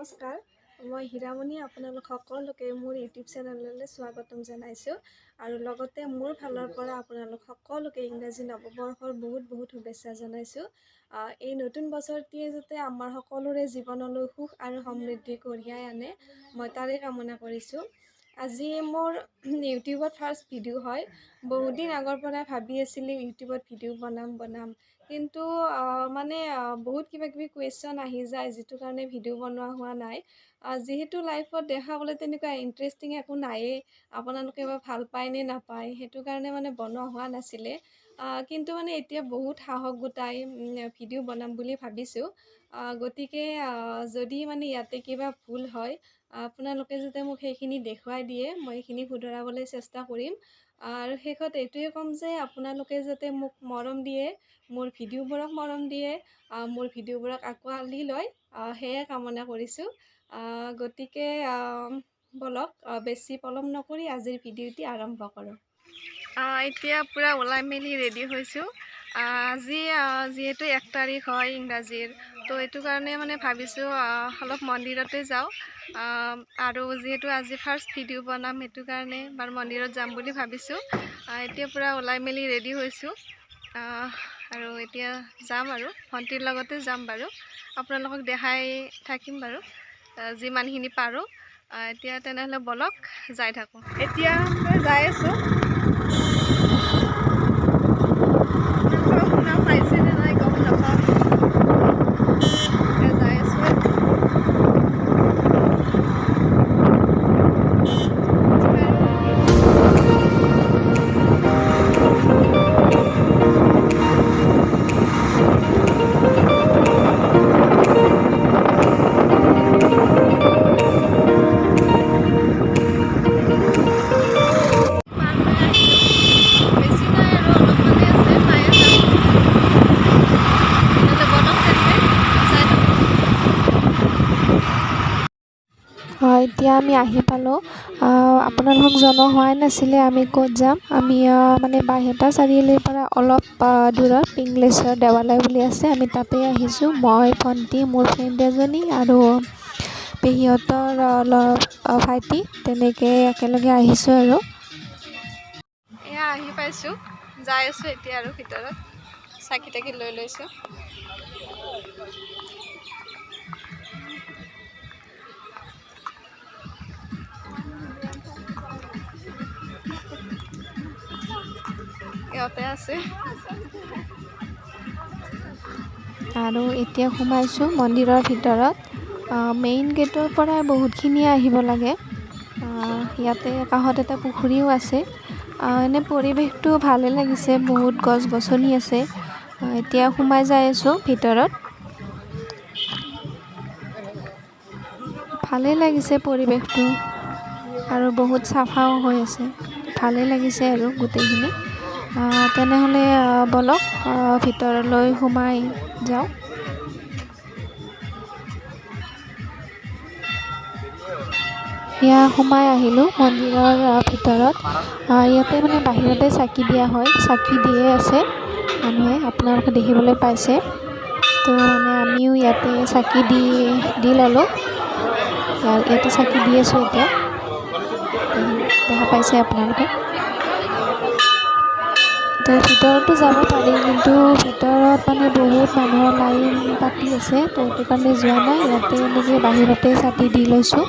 নমস্কাৰ, মই হীৰামণি আপোনালোক সকলোকে মোৰ ইউটিউব চেনেললৈ স্বাগতম জনাইছোঁ আৰু লগতে মোৰ ফালৰ পৰা আপোনালোক সকলোকে ইংৰাজী নৱবৰ্ষৰ বহুত বহুত শুভেচ্ছা জনাইছোঁ। এই নতুন বছৰটিয়ে যাতে আমাৰ সকলোৰে জীৱনলৈ সুখ আৰু সমৃদ্ধি কঢ়িয়াই আনে, মই তাৰে কামনা কৰিছোঁ। আজি মোৰ ইউটিউবত ফাৰ্ষ্ট ভিডিঅ' হয়। বহুত দিন আগৰ পৰাই ভাবি আছিলোঁ ইউটিউবত ভিডিঅ' বনাম বনাম, কিন্তু মানে বহুত কিবা কিবি কুৱেশ্যন আহি যায়, যিটো কাৰণে ভিডিঅ' বনোৱা হোৱা নাই। যিহেতু লাইফত দেখাবলৈ তেনেকুৱা ইণ্টাৰেষ্টিং একো নায়েই, আপোনালোকে বা ভাল পায় নে নাপায়, সেইটো কাৰণে মানে বনোৱা হোৱা নাছিলে। কিন্তু মানে এতিয়া বহুত সাহস গোটাই ভিডিঅ' বনাম বুলি ভাবিছোঁ। গতিকে যদি মানে ইয়াতে কিবা ভুল হয়, আপোনালোকে যাতে মোক সেইখিনি দেখুৱাই দিয়ে, মই সেইখিনি শুধৰাবলৈ চেষ্টা কৰিম। আৰু শেষত এইটোৱে ক'ম যে আপোনালোকে যাতে মোক মৰম দিয়ে, মোৰ ভিডিঅ'বোৰক মৰম দিয়ে, মোৰ ভিডিঅ'বোৰক আঁকোৱালি লয়, সেয়ে কামনা কৰিছোঁ। গতিকে ব'লক, বেছি পলম নকৰি আজিৰ ভিডিঅ'টি আৰম্ভ কৰোঁ। এতিয়া পূৰা ওলাই মেলি ৰেডি হৈছোঁ। আজি যিহেতু 1 তাৰিখ হয় ইংৰাজীৰ, তো এইটো কাৰণে মানে ভাবিছোঁ অলপ মন্দিৰতে যাওঁ। আৰু যিহেতু আজি ফাৰ্ষ্ট ভিডিঅ' বনাম, সেইটো কাৰণে বাৰু মন্দিৰত যাম বুলি ভাবিছোঁ। এতিয়া পূৰা ওলাই মেলি ৰেডি হৈছোঁ আৰু এতিয়া যাম আৰু ভণ্টিৰ লগতে যাম বাৰু, আপোনালোকক দেখাই থাকিম বাৰু যিমানখিনি পাৰোঁ। এতিয়া তেনেহ'লে ব'লক যাই থাকোঁ। এতিয়া মই যাই আছোঁ। শুনা পাইছে নে নাই গম নাপাওঁ। এতিয়া যাই আছোঁ। পাৰ হৈ আহিলোঁ, বেছি নাই আৰু অলপমানে আছে, পায়ে যাম। তেনেহ'লে ব'লক তেন্তে যাই থাকোঁ। এতিয়া আমি আহি পালোঁ। আপোনালোকক জনোৱা হোৱাই নাছিলে আমি ক'ত যাম। আমি মানে বাইহাটা চাৰিআলিৰ পৰা অলপ দূৰত পিংলেশ্বৰ দেৱালয় বুলি আছে, আমি তাতেই আহিছোঁ। মই, ভণ্টি, মোৰ ফ্ৰেণ্ড এজনী আৰু পেহীহঁতৰ অলপ ভাইটি, তেনেকৈ একেলগে আহিছোঁ আৰু। এয়া আহি পাইছোঁ, যাই আছোঁ এতিয়া আৰু ভিতৰত চাকি তাকি লৈ লৈছোঁ। ইয়াতে আছে। আৰু এতিয়া সোমাইছোঁ মন্দিৰৰ ভিতৰত। মেইন গেটৰ পৰা বহুতখিনিয়ে আহিব লাগে। ইয়াতে কাষত এটা পুখুৰীও আছে। এনে পৰিৱেশটো ভালে লাগিছে, বহুত গছ গছনি আছে। এতিয়া সোমাই যাই আছোঁ ভিতৰত। ভালেই লাগিছে পৰিৱেশটো আৰু বহুত চাফাও হৈ আছে, ভালেই লাগিছে আৰু গোটেইখিনি। তেনেহ'লে ব'লক ভিতৰলৈ সোমাই যাওঁ। এয়া সোমাই আহিলোঁ মন্দিৰৰ ভিতৰত। ইয়াতে মানে বাহিৰতে চাকি দিয়া হয়, চাকি দিয়ে আছে মানুহে, আপোনালোকে দেখিবলৈ পাইছে। তো মানে আমিও ইয়াতে চাকি দি দি ল'লোঁ। ইয়াতে চাকি দি আছোঁ এতিয়া, দেখা পাইছে আপোনালোকে। তো ভিতৰতো যাব পাৰি, কিন্তু ভিতৰত মানে বহুত মানুহৰ লাইন পাতি আছে, তো সেইটো কাৰণে যোৱা নাই। ইয়াতে এনেকৈ বাহিৰতে চাকি দি লৈছোঁ।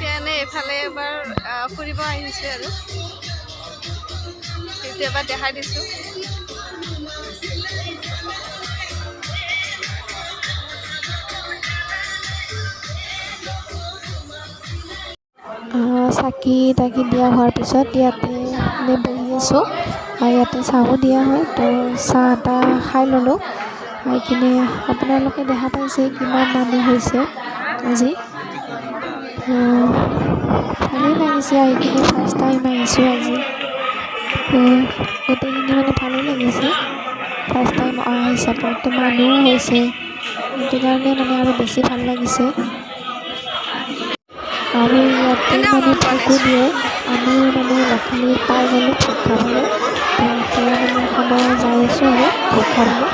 এতিয়া এনেই এইফালে এবাৰ ফুৰিব আহিছোঁ আৰু সেইটো এবাৰ দেখাই দিছোঁ। চাকি তাকি দিয়া হোৱাৰ পিছত ইয়াতে এনেই বহি আছোঁ। ইয়াতে চাহো দিয়া হয়, তো চাহ এটা খাই ল'লোঁ। খাই কিনে আপোনালোকে দেখা পাইছে কিমান মানুহ হৈছে আজি। তো ভালেই লাগিছে আহি কিনে, ফাৰ্ষ্ট টাইম আহিছোঁ আজি। তো গোটেইখিনি মানে ভালেই লাগিছে ফাৰ্ষ্ট টাইম অহা হিচাপত। তো মানুহো হৈছে, সেইটো কাৰণে মানে আৰু বেছি ভাল লাগিছে। আৰু ইয়াতে মানে ভোগো দিয়ে। আমিও মানে লাকিলি পাই গ'লোঁ ভোগ খাবলৈ। তো এতিয়া মানে খাব যাই আছোঁ আৰু ভোগ খাবলৈ।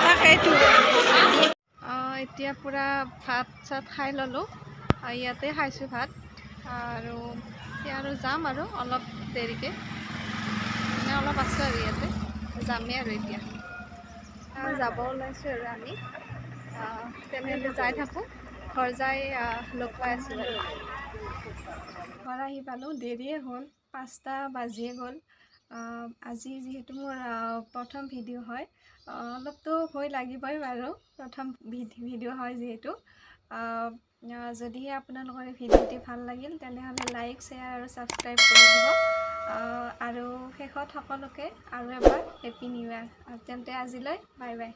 এতিয়া পূৰা ভাত চাত খাই ল'লোঁ, ইয়াতে খাইছোঁ ভাত। আৰু এতিয়া আৰু যাম আৰু অলপ দেৰিকৈ, মানে অলপ আছোঁ আৰু ইয়াতে, যামেই আৰু এতিয়া যাব ওলাইছোঁ আৰু আমি। তেনেহ'লে যাই থাকোঁ, ঘৰ যাই লগ পাই আছোঁ আৰু। ঘৰ আহি পালোঁ, দেৰিয়ে হ'ল, 5টা বাজিয়ে গ'ল। আজি যিহেতু মোৰ প্ৰথম ভিডিঅ' হয়, অলপতো ভয় লাগিবই বাৰু, প্ৰথম ভিডিঅ' হয় যিহেতু। যদিহে আপোনালোকৰ এই ভিডিঅ'টি ভাল লাগিল, তেনেহ'লে লাইক, শ্বেয়াৰ আৰু ছাবস্ক্ৰাইব কৰি দিব। আৰু শেষত সকলোকে আৰু এবাৰ হেপী নিউ ইয়াৰ। তেন্তে আজিলৈ বাই বাই।